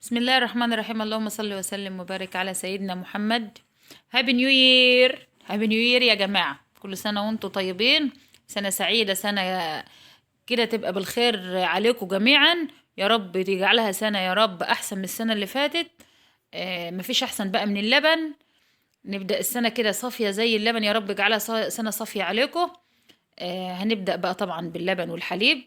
بسم الله الرحمن الرحيم. اللهم صل وسلم وبارك على سيدنا محمد. happy new year، happy new year يا جماعة. كل سنة وانتم طيبين، سنة سعيدة، سنة كده تبقى بالخير عليكم جميعا يا رب. تجعلها سنة يا رب احسن من السنة اللي فاتت. مفيش احسن بقى من اللبن. نبدأ السنة كده صافية زي اللبن، يا رب اجعلها سنة صافية عليكم. هنبدأ بقى طبعا باللبن والحليب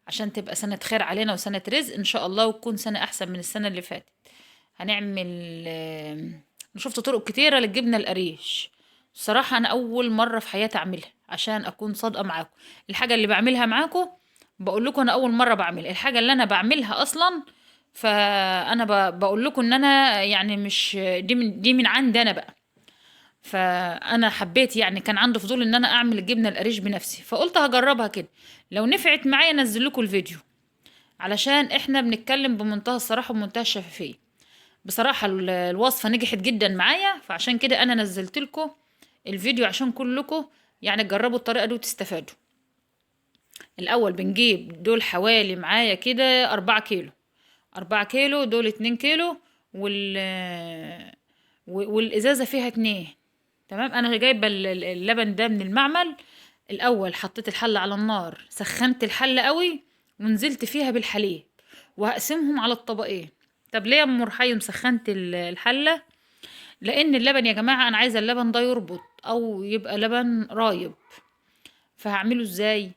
عشان تبقى سنة خير علينا وسنة رزق إن شاء الله، وتكون سنة أحسن من السنة اللي فاتت. هنعمل شفت طرق كتيرة للجبنة القريش. الصراحة أنا أول مرة في حياتي أعملها، عشان أكون صادقة معاكم. الحاجة اللي بعملها معاكم بقول لكم أنا أول مرة بعملها، الحاجة اللي أنا بعملها أصلا، فأنا بقول لكم إن أنا يعني مش دي من عندي أنا بقى. فأنا حبيت، يعني كان عندي فضول إن أنا أعمل الجبنة القريش بنفسي، فقلت هجربها كده، لو نفعت معايا أنزل لكم الفيديو، علشان إحنا بنتكلم بمنتهى الصراحة وبمنتهى الشفافية. بصراحة الوصفة نجحت جدا معايا، فعشان كده أنا نزلت لكم الفيديو عشان كلكم يعني تجربوا الطريقة دي وتستفادوا. الأول بنجيب دول حوالي معايا كده 4 كيلو، 4 كيلو دول 2 كيلو، والإزازة فيها 2. تمام. أنا جايبة اللبن ده من المعمل. الأول حطيت الحلة على النار، سخنت الحلة قوي ونزلت فيها بالحليب، وهقسمهم على الطبقين. طب ليه يا ام رحيم سخنت الحلة؟ لأن اللبن يا جماعة أنا عايزة اللبن ده يربط أو يبقى لبن رايب. فهعمله إزاي؟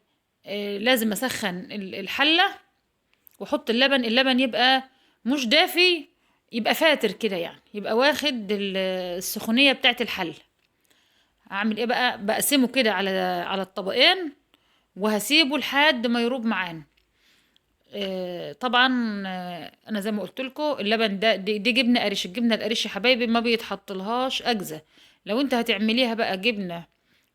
لازم أسخن الحلة وأحط اللبن. اللبن يبقى مش دافي، يبقى فاتر كده، يعني يبقى واخد السخونية بتاعت الحلة. هعمل ايه بقى؟ بقسمة كده على الطبقين وهسيبه لحد ما يروب معانا. طبعا، انا زي ما قلت لكم اللبن ده دي جبنه قريش. الجبنة القريش يا حبايبي ما بيتحطلهاش اجزاء. لو انت هتعمليها بقى جبنه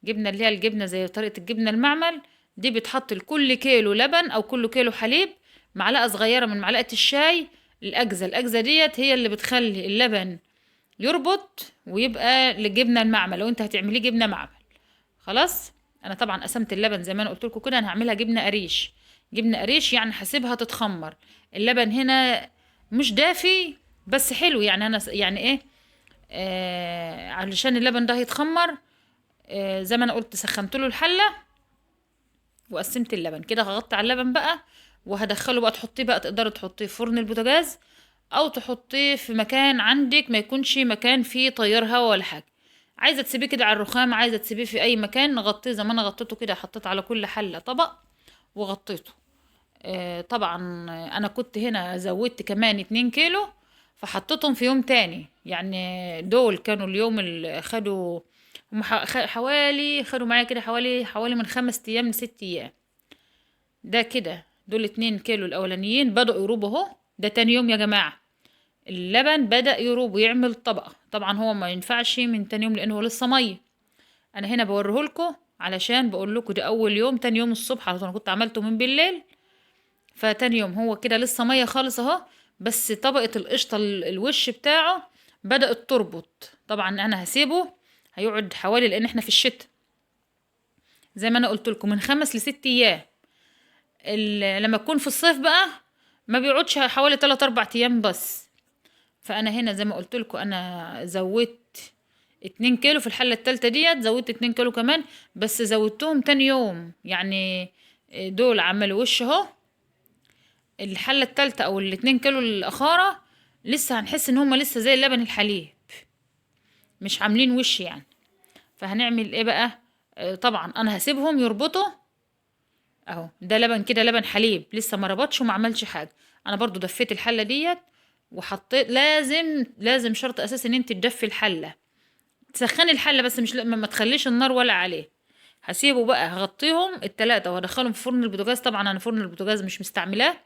اللي هي الجبنة زي طريقه الجبنة المعمل دي، بتحط لكل كيلو لبن او كل كيلو حليب معلقه صغيرة من معلقه الشاي الاجزاء. الاجزاء ديت هي اللي بتخلي اللبن يربط ويبقى للجبنه المعمل لو انت هتعمليه جبنه معمل. خلاص، انا طبعا قسمت اللبن زي ما انا قلت لكم كده. انا هعملها جبنه قريش. جبنه قريش يعني هسيبها تتخمر. اللبن هنا مش دافي بس حلو، يعني انا يعني ايه، علشان اللبن ده هيتخمر. زي ما انا قلت سخنت له الحلة وقسمت اللبن كده. هغطي على اللبن بقى وهدخله بقى. تحطيه بقى، تقدري تحطيه في فرن البوتاجاز او تحطيه في مكان عندك ما يكونش مكان فيه تيار هوا ولا حاجة. عايزه تسيبيه كده على الرخام، عايزه تسيبيه في اي مكان، غطيه زي ما انا غطيته كده. حطيت على كل حله طبق وغطيته. طبعا انا كنت هنا زودت كمان 2 كيلو، فحطيتهم في يوم تاني. يعني دول كانوا اليوم اللي خدوا، هم حوالي خدوا معايا كده حوالي من 5 ايام ل6 ايام. ده كده دول 2 كيلو الاولانيين بدأوا يروبوا اهو. ده تاني يوم يا جماعة اللبن بدأ يروب ويعمل طبقة. طبعا هو ما ينفعش من تاني يوم لأنه هو لسه مية. أنا هنا بوريهولكوا علشان بقول لكم ده أول يوم. تاني يوم الصبح على طول، أنا كنت عملته من بالليل، فتاني يوم هو كده لسه مية خالص أهو، بس طبقة القشطة الوش بتاعه بدأت تربط. طبعا أنا هسيبه هيقعد حوالي، لأن احنا في الشتاء زي ما أنا قلت لكم من 5 ل6 أيام. لما تكون في الصيف بقى ما بيقعدش حوالي 3-4 أيام بس. فأنا هنا زي ما قلت لكم أنا زودت 2 كيلو في الحلة التالتة ديت، زودت 2 كيلو كمان، بس زودتهم تاني يوم. يعني دول عملوا وش اهو. الحلة التالتة أو الاتنين كيلو الأخارة لسه هنحس إن هما لسه زي اللبن الحليب، مش عاملين وش يعني. فهنعمل إيه بقى؟ طبعا أنا هسيبهم يربطوا اهو. ده لبن كده، لبن حليب لسه ما ربطش وما عملش حاجة. انا برضو دفيت الحلة ديت وحطيت، لازم شرط اساسي ان انت تدفي الحلة، تسخني الحلة بس مش ما تخليش النار ولا عليه. هسيبه بقى، هغطيهم التلاتة وهدخلهم في فرن البوتاجاز. طبعا انا فرن البوتاجاز مش مستعملاه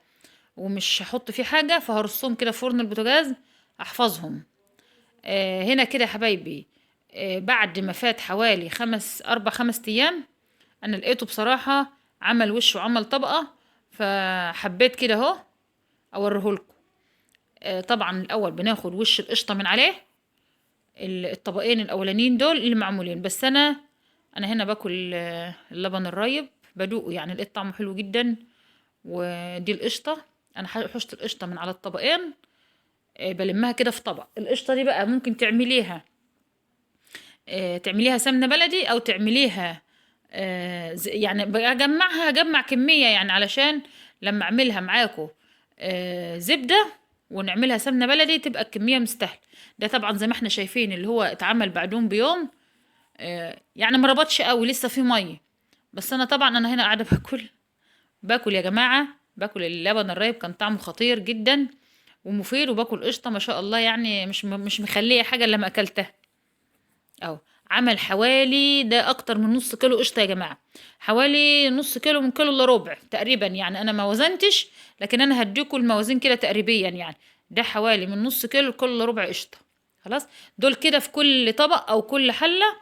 ومش هحط فيه حاجة، فهرصهم كده في فرن البوتاجاز احفظهم. هنا كده يا حبايبي، بعد ما فات حوالي 4-5 ايام، انا لقيته بصراحة عمل وش وعمل طبقة، فحبيت كده اهو اوريهولكم. طبعا الاول بناخد وش القشطة من عليه، الطبقين الاولانيين دول اللي معمولين. بس انا هنا باكل، اللبن الرايب بدوقه، يعني لقيت طعمه حلو جدا. ودي القشطة، انا حشت القشطة من على الطبقين. بلمها كده في طبق. القشطه دي بقى ممكن تعمليها تعمليها سمنه بلدي، او تعمليها يعني بجمعها، هجمع كمية يعني علشان لما اعملها معاكم زبدة ونعملها سمنه بلدي تبقى الكمية مستاهلة. ده طبعا زي ما احنا شايفين اللي هو اتعمل بعدهم بيوم، يعني ما ربطش قوي، لسه في مية. بس انا طبعا انا هنا قاعدة باكل يا جماعة، باكل اللبن الرايب، كان طعمه خطير جدا ومفيد، وباكل قشطه ما شاء الله، يعني مش مخليه حاجة الا لما اكلتها. اهو عمل حوالي ده اكتر من نص كيلو قشطه يا جماعة، حوالي نص كيلو من كيلو الا ربع تقريبا، يعني انا ما وزنتش لكن انا هديكم الموازين كده تقريبا، يعني ده حوالي من نص كيلو لكيلو الا ربع قشطه. خلاص دول كده في كل طبق او كل حله،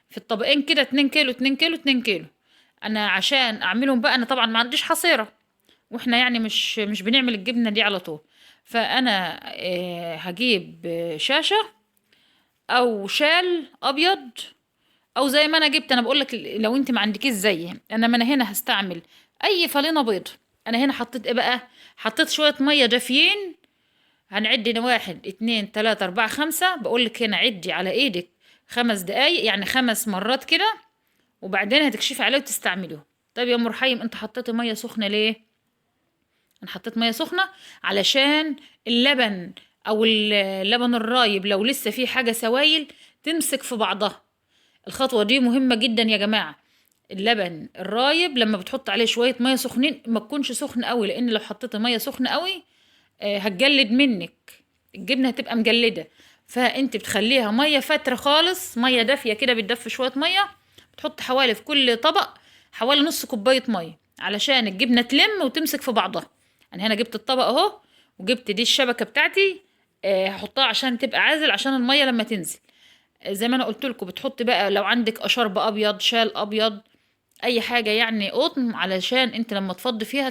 في الطبقين كده 2 كيلو 2 كيلو 2 كيلو. انا عشان اعملهم بقى، انا طبعا ما عنديش حصيره، واحنا يعني مش بنعمل الجبنة دي على طول، فانا هجيب شاشة او شال ابيض، او زي ما انا جبت. انا بقول لك لو انت ما عندكيش زيي، انا ما انا هنا هستعمل اي فالينه بيض. انا هنا حطيت ايه بقى؟ حطيت شوية مية دافيين، هنعد هنا 1 2 3 4 5. بقول لك هنا عدي على ايدك 5 دقايق، يعني 5 مرات كده، وبعدين هتكشفي عليه وتستعمليه. طيب يا ام رحيم انت حطيتي مية سخنة ليه؟ انا حطيت مية سخنة علشان اللبن او اللبن الرايب لو لسه فيه حاجة سوايل تمسك في بعضها. الخطوة دي مهمة جدا يا جماعة. اللبن الرايب لما بتحط عليه شوية مية سخنين، ما تكونش سخن قوي، لان لو حطيتي مية سخنة قوي هتجلد منك الجبنة، هتبقى مجلده. فانت بتخليها مية فترة خالص، مية دافيه كده، بتدفي شوية مية، بتحط حوالي في كل طبق حوالي نص كوباية مية علشان الجبنة تلم وتمسك في بعضها. انا هنا جبت الطبق اهو، وجبت دي الشبكة بتاعتي، هحطها عشان تبقى عازل، عشان المية لما تنزل. زي ما انا قلت لكم بتحط بقى لو عندك اشرب ابيض، شال ابيض، اي حاجة يعني قطن، علشان انت لما تفضي فيها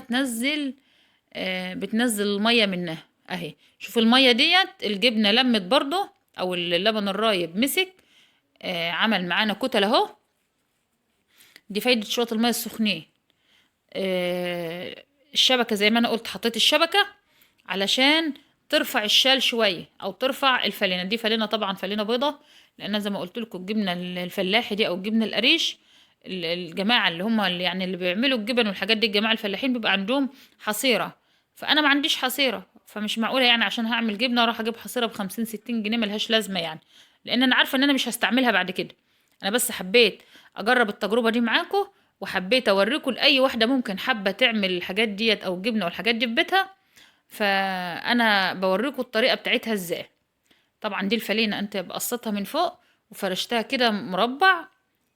بتنزل المية منها اهي. شوف المية ديت الجبنة لمت برضو، او اللبن الرايب مسك، عمل معانا كتل اهو. دي فايده شوية المية السخنين. الشبكة زي ما انا قلت، حطيت الشبكة علشان ترفع الشال شوية او ترفع الفلينه. دي فلينه طبعا، فلينه بيضة، لان زي ما قلت لكم الجبنة الفلاحي دي او الجبنة القريش، الجماعة اللي هم اللي يعني اللي بيعملوا الجبن والحاجات دي، الجماعة الفلاحين بيبقى عندهم حصيره، فانا ما عنديش حصيره، فمش معقولة يعني عشان هعمل جبنه اروح اجيب حصيره ب50 60 جنيه، ملهاش لازمه يعني، لان انا عارفه ان انا مش هستعملها بعد كده. انا بس حبيت اجرب التجربة دي معاكم، وحبيت اوريكم لاي واحدة ممكن حابة تعمل الحاجات ديت او الجبنة والحاجات دي في بيتها، فانا بوريكم الطريقة بتاعتها ازاي. طبعا دي الفلينه انت بقصتها من فوق وفرشتها كده مربع،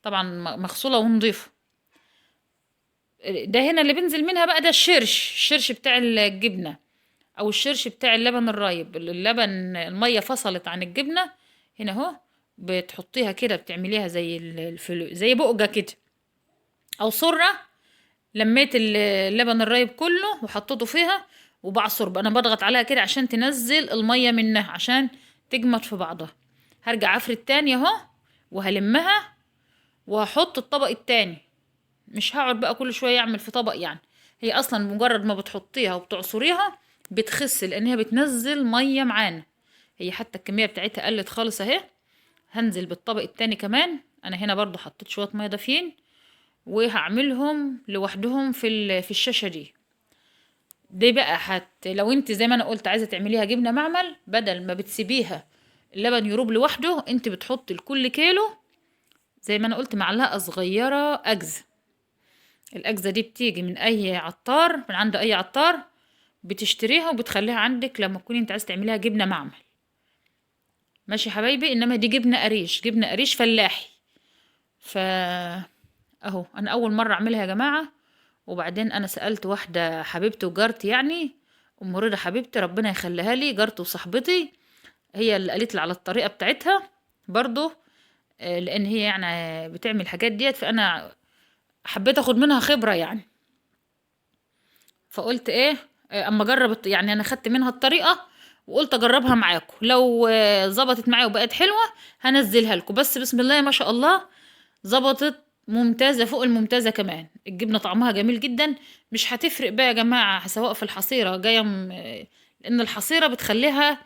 طبعا مغسوله ونضيفه. ده هنا اللي بينزل منها بقى ده الشرش، الشرش بتاع الجبنة او الشرش بتاع اللبن الرايب. اللبن المية فصلت عن الجبنة هنا اهو، بتحطيها كده، بتعمليها زي زي بقجه كده او سره. لميت اللبن الرايب كله وحطيته فيها وبعصر بقى، انا بضغط عليها كده عشان تنزل المية منها عشان تجمد في بعضها. هرجع افرد تاني اهو وهلمها وهحط الطبق التاني، مش هقعد بقى كل شوية اعمل في طبق يعني. هي اصلا مجرد ما بتحطيها وبتعصريها بتخس، لان هي بتنزل مية معانا. هي حتى الكمية بتاعتها قلت خالص اهي. هنزل بالطبق التاني كمان. انا هنا برضو حطيت شوية مية دافيين وهعملهم لوحدهم في الشاشة دي. دي بقى لو انت زي ما انا قلت عايزه تعمليها جبنه معمل، بدل ما بتسيبيها اللبن يروب لوحده، انت بتحطي لكل كيلو زي ما انا قلت معلقه صغيرة اجزه. الاجزه دي بتيجي من اي عطار، من عند اي عطار بتشتريها وبتخليها عندك لما تكوني انت عايزه تعمليها جبنه معمل. ماشي يا حبايبي. انما دي جبنه قريش، جبنه قريش فلاحي. ف اهو انا اول مرة اعملها يا جماعة. وبعدين انا سالت واحدة حبيبتي وجارتي، يعني ام رضا حبيبتي ربنا يخليها لي، جارتي وصاحبتي، هي اللي قالت لي على الطريقة بتاعتها برضو، لان هي يعني بتعمل الحاجات ديت، فانا حبيت اخد منها خبره يعني. فقلت ايه، اما اجرب يعني انا خدت منها الطريقة وقلت اجربها معاكم، لو ظبطت معايا وبقت حلوة هنزلها لكم. بس بسم الله ما شاء الله ظبطت ممتازة فوق الممتازة كمان. الجبنة طعمها جميل جدا، مش هتفرق بقى يا جماعة سواء في الحصيرة جاية لان الحصيرة بتخليها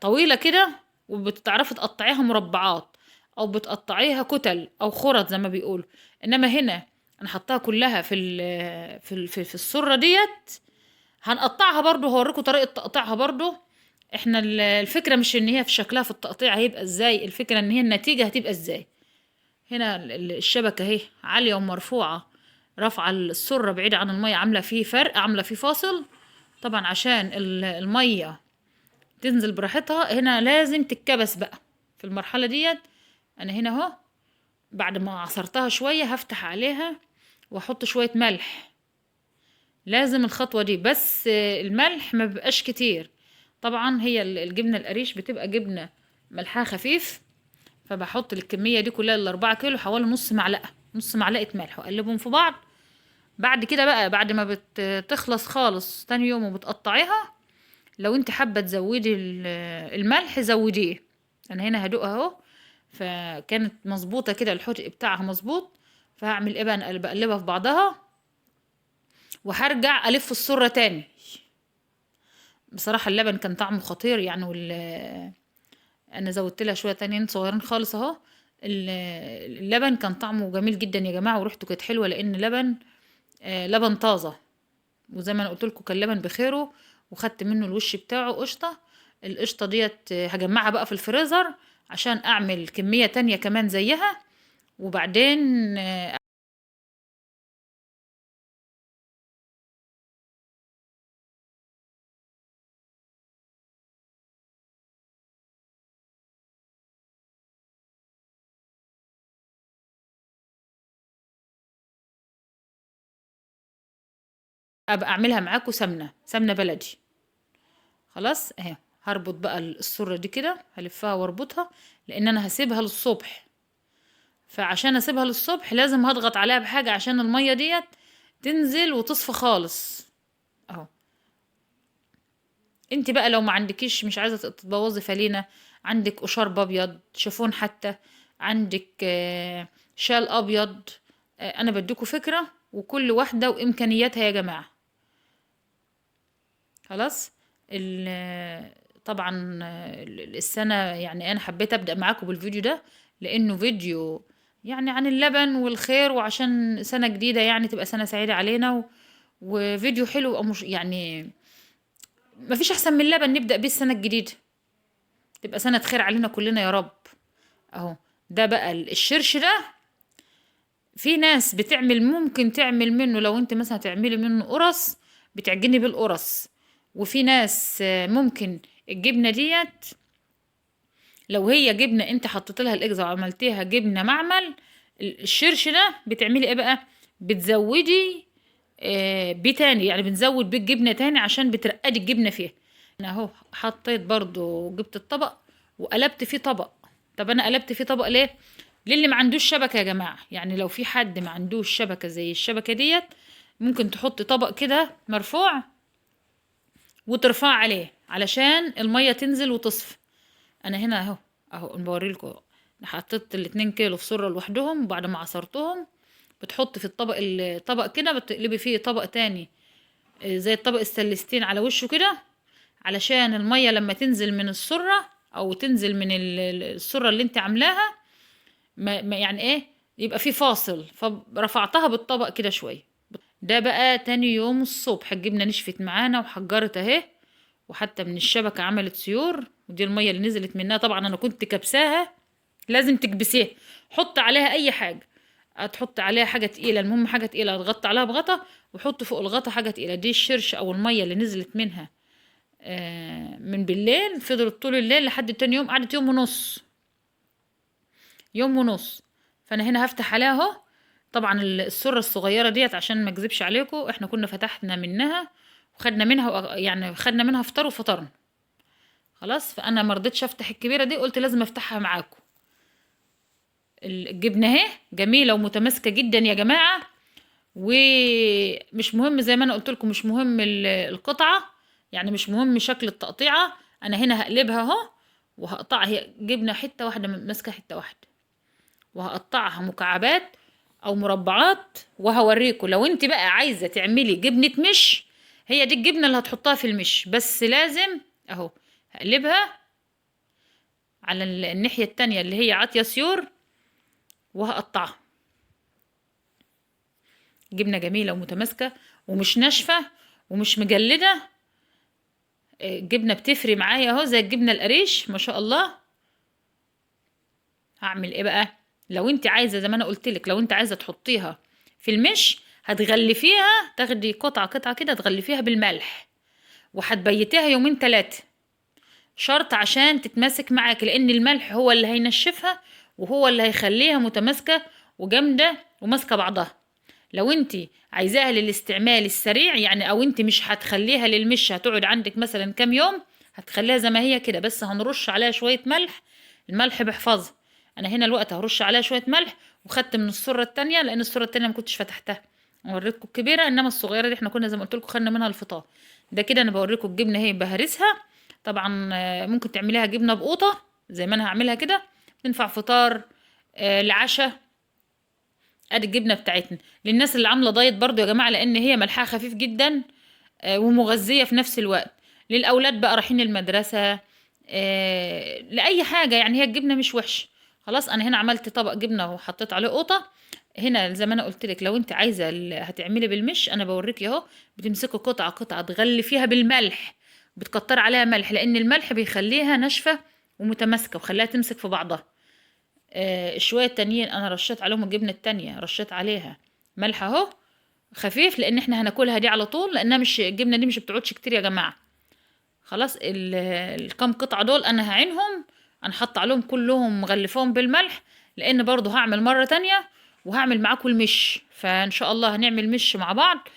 طويلة كده، وبتعرفي تقطعيها مربعات او بتقطعيها كتل او خرط زي ما بيقولوا. انما هنا انا حطاها كلها في السرة ديت. هنقطعها برضو، هوريكم طريقة تقطيعها برضو. احنا الفكرة مش ان هي في شكلها في التقطيع هيبقى ازاي، الفكرة ان هي النتيجة هتبقى ازاي. هنا الشبكة اهي عالية ومرفوعة، رافعة السرة بعيد عن المية، عاملة فيه فرق، عاملة فيه فاصل طبعا عشان المية تنزل براحتها. هنا لازم تتكبس بقى في المرحلة ديت. انا هنا اهو بعد ما عصرتها شوية هفتح عليها واحط شوية ملح، لازم الخطوة دي، بس الملح ما بيبقاش كتير طبعا. هي الجبنة القريش بتبقى جبنة ملحها خفيف، فبحط الكمية دي كلها ال4 كيلو حوالي نص معلقة ملح، واقلبهم في بعض. بعد كده بقى بعد ما بتخلص خالص تاني يوم وبتقطعيها، لو انت حابة تزودي الملح زوديه. انا هنا هدوقها اهو، فكانت مظبوطة كده، الحدق بتاعها مظبوط. فهعمل ايه بقى؟ انا بقلبها في بعضها وهرجع الف السرة تاني. بصراحة اللبن كان طعمه خطير يعني، انا زودت لها شوية تانيين صغيرين خالص اهو. اللبن كان طعمه جميل جدا يا جماعة، وريحته كانت حلوة، لان لبن طازة، وزي ما انا قلت لكم كان لبن بخيره، وخدت منه الوش بتاعه قشطة. القشطة ديت هجمعها بقى في الفريزر عشان اعمل كمية تانية كمان زيها، وبعدين ابقى اعملها معاكم سمنة بلدي. خلاص اهي هربط بقى السرة دي كده، هلفها واربطها، لان انا هسيبها للصبح. فعشان اسيبها للصبح لازم هضغط عليها بحاجة عشان المية ديت تنزل وتصفى خالص اهو. انت بقى لو ما عندكيش، مش عايزة تبوظي فلينة، عندك قشرب ابيض، شيفون حتى، عندك شال ابيض، انا بديكوا فكرة، وكل واحدة وامكانياتها يا جماعة. خلاص طبعا السنة يعني انا حبيت ابدأ معاكم بالفيديو ده، لانه فيديو يعني عن اللبن والخير، وعشان سنة جديدة يعني تبقى سنة سعيدة علينا، وفيديو حلو، مش يعني ما فيش احسن من اللبن نبدأ بيه السنة الجديدة، تبقى سنة خير علينا كلنا يا رب. اهو ده بقى الشرش ده، في ناس بتعمل، ممكن تعمل منه لو انت مثلا هتعملي منه قرص بتعجني بالقرص، وفي ناس ممكن الجبنة ديت لو هي جبنة انت حطيت لها الاجزاء وعملتيها جبنة معمل، الشرش ده بتعملي ايه بقى؟ بتزودي بيه تاني، يعني بنزود بيه الجبنة تاني عشان بترقدي الجبنة فيها. انا اهو حطيت برضو، جبت الطبق وقلبت فيه طبق. طب انا قلبت فيه طبق ليه؟ للي ما عندوش شبكة يا جماعة، يعني لو في حد ما عندوش شبكة زي الشبكة ديت ممكن تحط طبق كده مرفوع وترفع عليه علشان المية تنزل وتصفى. انا هنا اهو بوريلكوا، حطيت الاتنين كيلو في سرة لوحدهم، وبعد ما عصرتهم بتحط في الطبق كده، بتقلبي فيه طبق تاني زي الطبق السلستين على وشه كده، علشان المية لما تنزل من السرة او تنزل من السرة اللي انت عاملاها ما يعني ايه، يبقى في فاصل. فرفعتها بالطبق كده شوية. ده بقى تاني يوم الصبح، الجبنة نشفت معانا وحجرت اهي، وحتى من الشبكة عملت سيور، ودي المية اللي نزلت منها. طبعا انا كنت كبساها، لازم تكبسيها، حط عليها اي حاجة، هتحط عليها حاجة تقيلة، المهم حاجة تقيلة هتغطي عليها بغطا، وحط فوق الغطا حاجة تقيلة. دي الشرش او المية اللي نزلت منها من بالليل، فضلت طول الليل لحد تاني يوم، قعدت يوم ونص، يوم ونص. فانا هنا هفتح عليها اهو. طبعا السرة الصغيرة ديت عشان ما اكذبش عليكم، احنا كنا فتحنا منها وخدنا منها، يعني خدنا منها فطار وفطرنا خلاص. فانا ما رضيتش افتح الكبيرة دي، قلت لازم افتحها معاكم. الجبنة اهي جميلة ومتماسكة جدا يا جماعة، ومش مهم زي ما انا قلت لكم، مش مهم القطعة، يعني مش مهم شكل التقطيعة. انا هنا هقلبها اهو وهقطعها، هي جبنة حتة واحدة ماسكة حتة واحدة، وهقطعها مكعبات او مربعات وهوريكم. لو انت بقى عايزة تعملي جبنة مش، هي دي الجبنة اللي هتحطها في المش، بس لازم اهو هقلبها على الناحية التانية اللي هي عاطيه سيور وهقطعها. جبنه جميلة ومتماسكه ومش ناشفة ومش مجلده، الجبنة بتفري معايا اهو زي الجبنة القريش ما شاء الله. هعمل ايه بقى؟ لو انت عايزه زي ما انا قلت لك، لو انت عايزه تحطيها في المش هتغلفيها، تاخدي قطعه قطعه كده تغلفيها بالملح، وهتبيتيها يومين 3 شرط عشان تتماسك معاك، لان الملح هو اللي هينشفها وهو اللي هيخليها متماسكة وجامده وماسكه بعضها. لو انت عايزاها للاستعمال السريع يعني، او انت مش هتخليها للمش، هتقعد عندك مثلا كام يوم، هتخليها زي ما هي كده، بس هنرش عليها شوية ملح. الملح بحفظها. انا هنا الوقت هرش عليها شوية ملح، وخدت من السرة التانية لان السرة التانية ما كنتش فتحتها، وريتكم الكبيرة، انما الصغيرة دي احنا كنا زي ما قلت لكم خدنا منها الفطار ده كده. انا بوريكم الجبنة اهي بهرسها. طبعا ممكن تعمليها جبنه بقوطه زي ما انا هعملها كده، تنفع فطار، لعشاء. ادي الجبنة بتاعتنا للناس اللي عامله دايت برضو يا جماعة، لان هي ملحها خفيف جدا، ومغذيه في نفس الوقت. للاولاد بقى رايحين المدرسة، لاي حاجة يعني، هي الجبنة مش وحشة. خلاص انا هنا عملت طبق جبنه وحطيت عليه قوطه. هنا زي ما انا قلت لك لو انت عايزه هتعملي بالمش، انا بوريكي اهو، بتمسكي قطعه قطعه تغلفيها بالملح، بتكتر عليها ملح لان الملح بيخليها ناشفة ومتماسكه وخليها تمسك في بعضها. شوية التانيين انا رشيت عليهم الجبنة التانية، رشيت عليها ملح اهو خفيف، لان احنا هناكلها دي على طول، لانها مش الجبنة دي مش بتقعدش كتير يا جماعة. خلاص الكام قطعه دول انا هعينهم، انا حاطه عليهم كلهم مغلفاهم بالملح، لان برضو هعمل مرة تانية وهعمل معاكم المش، فان شاء الله هنعمل مش مع بعض.